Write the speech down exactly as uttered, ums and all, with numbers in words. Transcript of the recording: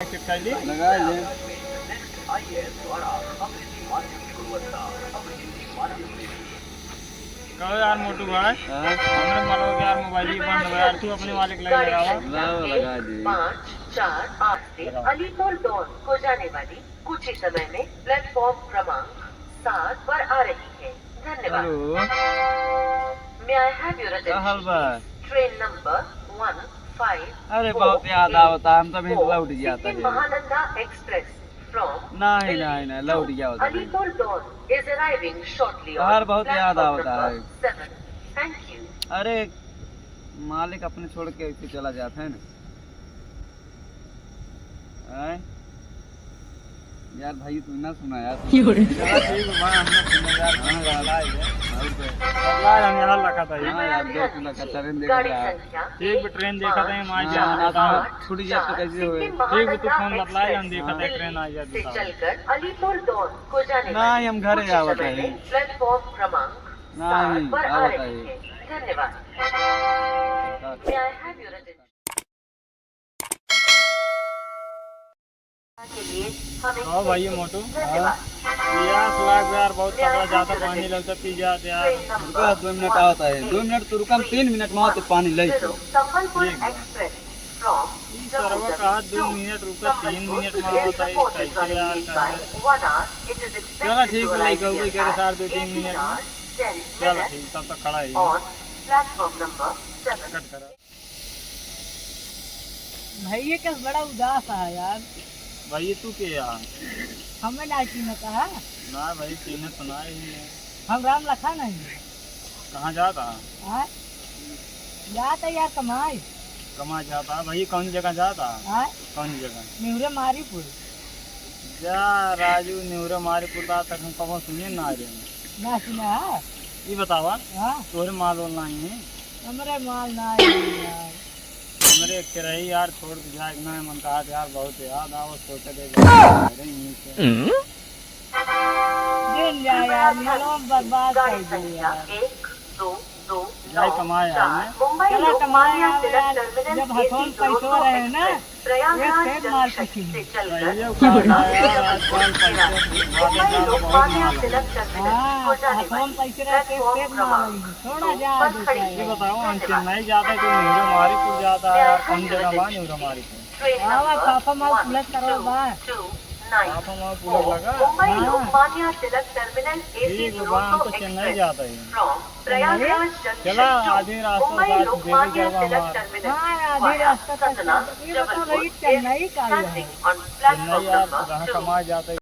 लगा ले। कहो यार मोटू भाई, हाँ? हमरे मलवा के यार मोबाइल ही बंद हो यार, तू अपने वाले के लगे लगावा। लाओ, लगा दी। पाँच चार आठ से लगाओ। अलीपुर दौन को जाने वाली कुछ ही समय में प्लेटफॉर्म क्रमांक सात पर आ रही है। धन्यवाद। हेलो। May I have your attention, please? का हाल बा? Train number one five four eight। अरे, बहुत याद आवता, हम तो अभी लौट जाता है। Sikkim Mahananda Express from नहीं, नहीं, नहीं, लौट जाओ तो। Alipur Dawn is arriving shortly on platform number seven। Thank you। अरे, मालिक अपने छोड़ के ऐसे चला जाता है ना। आय? यार भाई, तू ना सुना यार। चला ठीक बा, हम ना सुना यार, हाँ यार। और क्या? बदला हम यार लखा था। हाँ यार, दो किलो का ट्रेन देख रहा है। ठीक बा, ट्रेन देखा था, हम आज हाँ, जाता ना हूँ। छूट गया तो कैसे होए? ठीक बा, तू फोन बतला, हम देखा था, ट्रेन आ जाती है। चलकर अलीपुर दौन को जाने वाली कुछ समय में प्लेटफॉर्म क्रमांक सात पर आ रही है। नहीं, आवत है। धन्यवाद। May I have your attention? के लिए हमें हाँ भाई, ये मोटू। धन्यवाद। प्यास लाग यार, बहुत तगड़ा, ज्यादा पानी लगता, पी जाते यार। रुका, दो मिनट आवत है, दो मिनट तो रुका, हम तीन मिनट में आवत है, पानी ले। संबलपुर ठीक बा। Express from ई सरवा कहा दो मिनट रुका, तीन मिनट में आवत है, कैसे यार, कैसे? चला ठीक बा, लइका उइका करे सार दो तीन मिनट में। चला ठीक, तब तक खड़ा है। On platform number seven। कट करा। भैया का बड़ा उदास है यार। भैया तू के यार? हमें ना चिन्हता है। ना भाई, चिन्ह तो ना ही है। हम राम लखा नहीं। कहाँ जाता? हाँ? जाता यार कमाई। कमाई जाता भाई, कौन जगह जाता? हाँ? कौन जगह? निहुरे मारीपुर। जा राजू, निहुरे मारीपुर ता तक हम कबो सुने ना रहे। ना सुना है? ये बतावा, हाँ? तोहरे माल वाल नहीं है? हमरे माल ना है यार। हमरे एक रही यार, छोड़ के जाए ना, मन कहा यार, बहुत याद आवत, सोचे दे घरे यहीं से। दिन जा यार, मालवा बर्बाद कर दे यार। एक, दो, दो, जाए कमाए यार, चला कमाए यार, जब हथवा में पैसवा रहे ना, एक सेर माल किसी ने। हाँ, हथवा में पैसे रहे तो एक सेर माल आई, थोड़ा जा दे। ये बताओ, हम चेन्नई जाता है तो निहुरे मारीपुर जाता है यार, कौन जगह बा निहुरे मारीपुर? आवा, पापा माल पुलक करो बा। पापा माल पुलक लगा? हाँ। ठीक बा, हम तो चेन्नई जाता है। अरे? चला, आधी रास्ता साथ दे दे जावा हमार। हाँ, आधी रास्ता तक ये बताओ भाई, चेन्नई का है? चेन्नई यार, कहाँ कमाए जाता है?